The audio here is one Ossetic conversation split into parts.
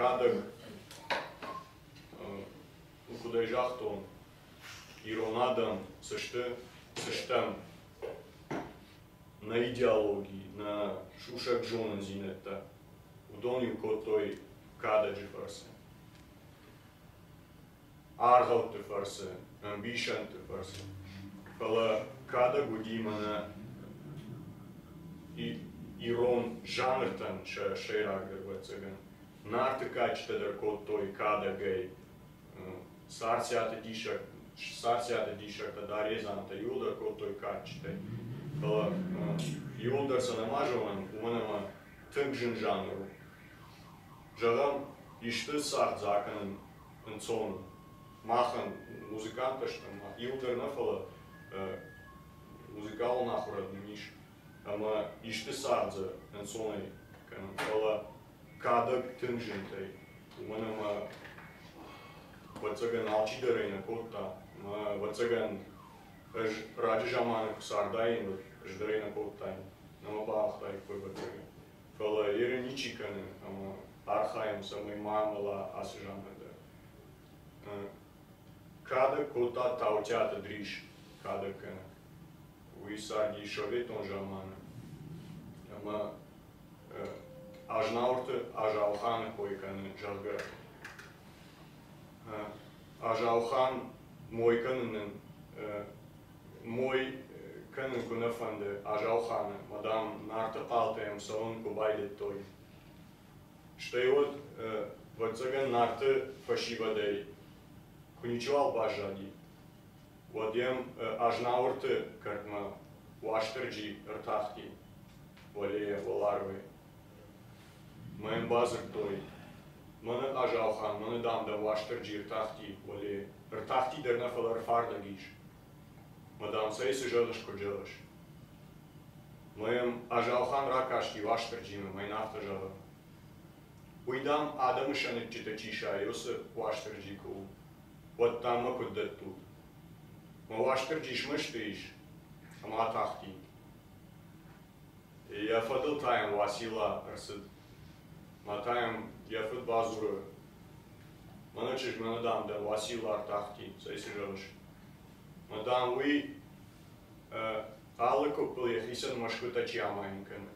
Кадӕг, куыд ӕй загътон, ирон адӕм цы сты, цы стӕм, нӕ идеологи, нӕ сусӕг зонындзинӕдтӕ, уыдон-иу кодтой кадӕджы фӕрцы. Аргъӕутты фӕрцы, ӕмбисӕндты фӕрцы. Фӕлӕ кадӕг уыди мӕнӕ ирон жанртӕн сӕ сӕйрагдӕр, ӕвӕццӕгӕн. Нарты кадджытӕ дӕр кодтой кадӕгӕй. Царциаты диссаг, Царциаты диссӕгтӕ, Даредзантӕ иууылдӕр кодтой кадджытӕй. Фӕлӕ иууылдӕр сӕ нӕма зонӕм, уымӕн ӕмӕ тынг зын жанр у. Зӕгъӕм, исты цард дзы акӕнын ӕнцон у. Махӕн музыканттӕ стӕм, мах иу дӕр нӕ, фӕлӕ музыкалон ахуырад нын ис, ӕмӕ исты цард дзы ӕнцонӕй кӕнӕм. Фӕлӕ кадӕг тынг зынтӕй, уымӕн ӕмӕ ӕвӕццӕгӕн алчидӕр ӕй нӕ кодта. Ӕмӕ ӕвӕццӕгӕн ӕз раджы заманы куы цардаин, уӕд ӕз дӕр ӕй нӕ кодтаин, нӕ мӕ бауагътаиккой, ӕвӕццӕгӕн. Фӕлӕ еры ничи кӕны ӕмӕ архайӕм, цӕмӕй ма амӕла ацы жанр дӕр. Кадӕг кодта Таутиаты Дрис кадӕггӕнӕг. Уый царди советон заманы. Ӕмӕ Азнаурты Азауханы кой кӕны, зӕгъгӕ. Азаухан мой кӕнынӕн мой кӕнын куы нӕ фӕнды Азауханы, мадам Нарты хъалтӕм цӕуын куы байдыдтой. Стӕй уӕд, ӕвӕццӕгӕн, Нарты фӕсивӕдӕй куы ничиуал баззади, уӕд йӕм Азнауырты кӕртмӕ Уастырджи ӕртахти уӕлейӕ уӕларвӕй. Мӕ йын бадзырдтой, мӕнӕ Азаухан, мӕнӕ, дам, дӕ Уастырджи ӕртахти уӕле. Ӕртахти дӕр нӕ, фӕлӕ ӕрфардӕг ис. Мӕ, дам, цӕй цы зӕгъыс, куыд зӕгъыс? Мӕ йӕм Азаухан ракасти Уастырджимӕ, мӕ йын афтӕ зӕгъы: Уый, дам, адӕмы сӕныччытӕ чи сайы, уыцы Уастырджи куы у, уӕд, дам, мӕ куыд дӕттут? Мӕ Уастырджи смӕсты ис ӕмӕ атахти. Йӕ фӕдыл та йӕм Уацилла ӕрцыд. Мӕ та йӕм йӕ фыд бадзуры: Мӕнӕ чызг, мӕнӕ, дам, дӕ Уацилла ӕртахти, цӕй цы зӕгъыс? Мӕ, дам, уый алы къуыппыл йӕхицӕн мӕсгуытӕ чи амайын кӕны,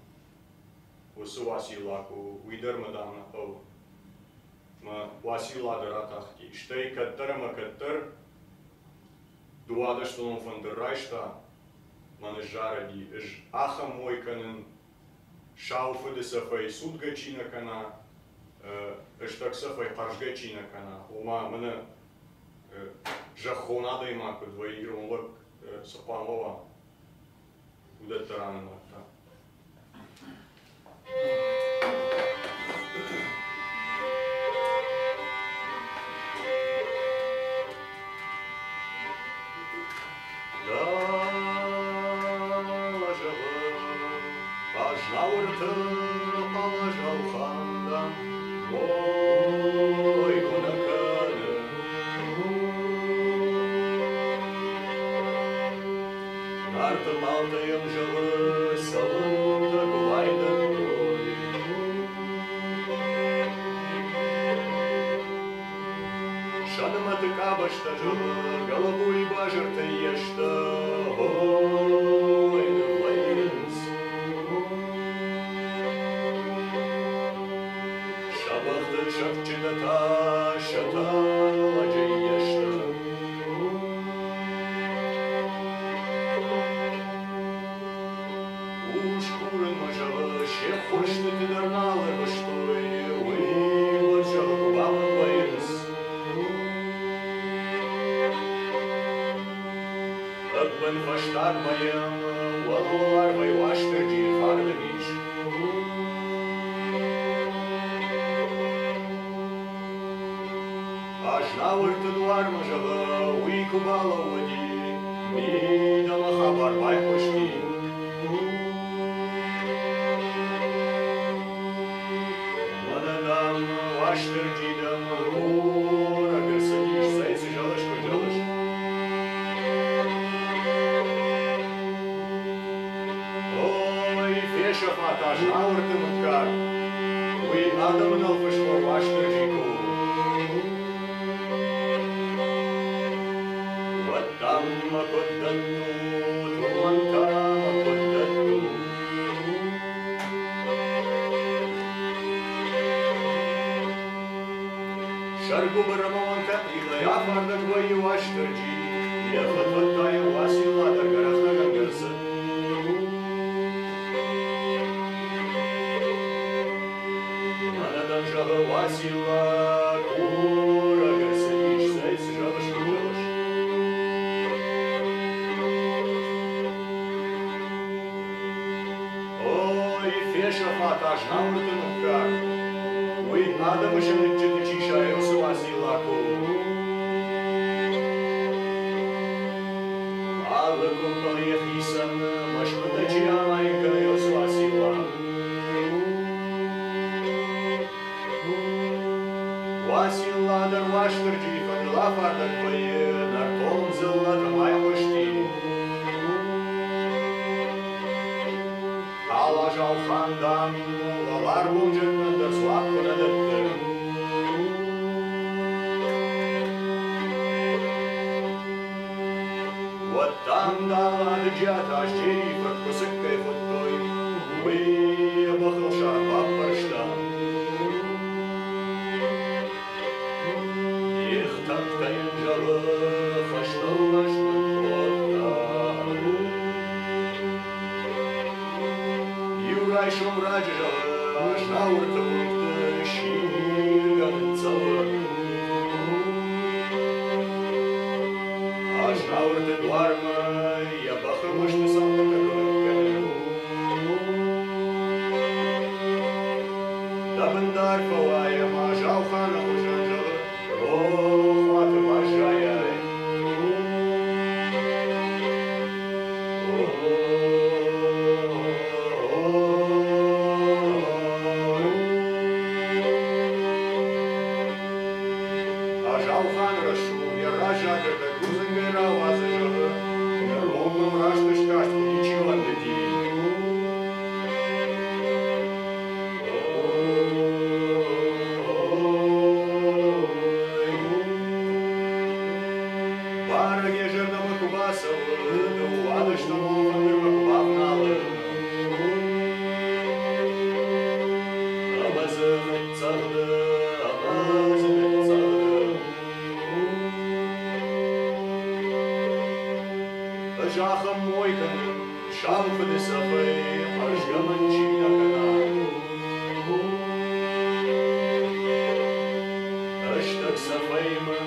уыцы Уацилла куы у, уый дӕр мӕ, дам, нӕ хъӕуы. Мӕ Уацилла дӕр атахти. Стӕй кӕддӕр ӕмӕ кӕддӕр дыууадӕстонон фӕндыр райста мӕ ныззарыди, ӕз ахӕм мой кӕнын, сау фыды цӕфӕй цудгӕ чи нӕ кӕна, стӕг цӕфӕй хъӕрзгӕ чи нӕ кӕна, ома мӕнӕ зӕххон адӕймаг куыд вӕййы, ирон лӕг цы хъуамӕ уа, уыдӕттӕ ранымадта. Азнаурты хъӕлӕсӕлхӕндӕн мой куы нӕ кӕны. Нарты малтӕ йӕм зӕгъы, цӕуынтӕ куы байдыдтой. Сӕ нымӕты къабӕзтӕ зӕгъы, гӕлӕбуйы базыртӕй йӕстӕ ой ныввӕййынц. Сӕ бӕхты сӕфтджытӕ та сӕ тӕлӕджы йӕстӕ. Ус курынмӕ, зӕгъы, се ххуырстыты дӕр нал ӕрвыстой, уый уӕд, зӕгъы, куы бабын вӕййынц. Ӕппынфӕстагмӕ йӕм уӕларвӕй Уастырджи фӕрдыг ис. Азнауырты дуармӕ, зӕгъы, уый куы балӕууыди, мидӕмӕ хабар байхъуысти. Мӕнӕ, дам, Уастырджи, дам, курӕг ӕрцыдис, цӕй цы зӕгъыс, куы зӕгъыс. Ой, фесӕфат Азнауырты мыггаг, уый адӕмы нӕлфысхор Уастырджи. Сӕргуыбыр ӕмӕ уӕнтӕхъилӕй афардӕг вӕййы Уастырджи, йӕ фӕдфӕд та йӕм Уацилла дӕр гӕрӕхтӕгӕнгӕ рцыд. Мӕнӕ дӕм, зӕгъы, Уацилла, курӕг ӕрцыдис, цӕй, цы зӕгъыс, куыд зӕгъыс? Ой, фесӕфат Азнауырты мыггаг! Уый адӕмы сӕныччыты чи сайы, уыцы Уацилла куы у. Алы къуымбыл йӕхицӕн мӕсгуытӕ чи амайын кӕны, уыцы Уацилла. Уацилла дӕр Уастырджийы фӕдыл афардӕг вӕййы, нӕртон дзыллӕтӕм айхъуысти. Алазалхан, дам, уӕларвон зӕдтӕн дӕр дзуапп куы нӕ дӕтты. Уӕд, дам, дӕлӕ Дыджиаты Азджерийы фырт Куыцыккӕй хуыдтой, уый йӕ бӕхыл саргъ баппӕрста. Йе хтӕнгтӕ йын, зӕгъы, хӕстыл ласт ныккодта. Иу райсом раджы, зӕгъы, Азнауырты уынгты сиргӕ ныццӕуы. Азнауырты дуармӕ йӕ бӕхы мӕсты цӕлхъытӕ куы ныккӕны. Дӕ бындар фӕуай ӕмӕ Азауханы хуызӕн, зӕгъы, рохуаты баззайай. Азаухан рӕсугъд йӕ раззагӕрдӕг рудзынгӕй рауадзы, зӕгъы, ныронг мӕм раст ыскаст, куы ничи уӕндыди. Барӕг йӕ зӕрдӕмӕ куы бацӕуы, дыууадӕстӕмон фӕндырмӕ куы бавналы, ӕмӕ дзы ныццӕгъды, ӕмӕ дзы ныццӕгъды. Ӕз ахӕм мой кӕнын, сау фыды цӕфӕй хъӕрзгӕ мӕн чи нӕ кӕна. Рӕстӕг цӕфӕй мын